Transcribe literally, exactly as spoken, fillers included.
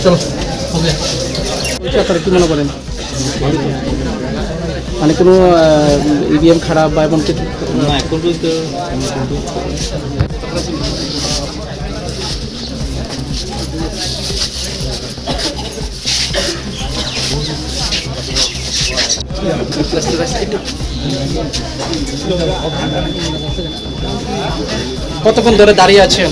চলো, ওকে। ওই চক্করে কি মনে করেন? মানে কোনো, আহ, ইভিএম খারাপ বা এমন কিছু? না, এখন পর্যন্ত। কতক্ষণ ধরে দাঁড়িয়ে আছেন?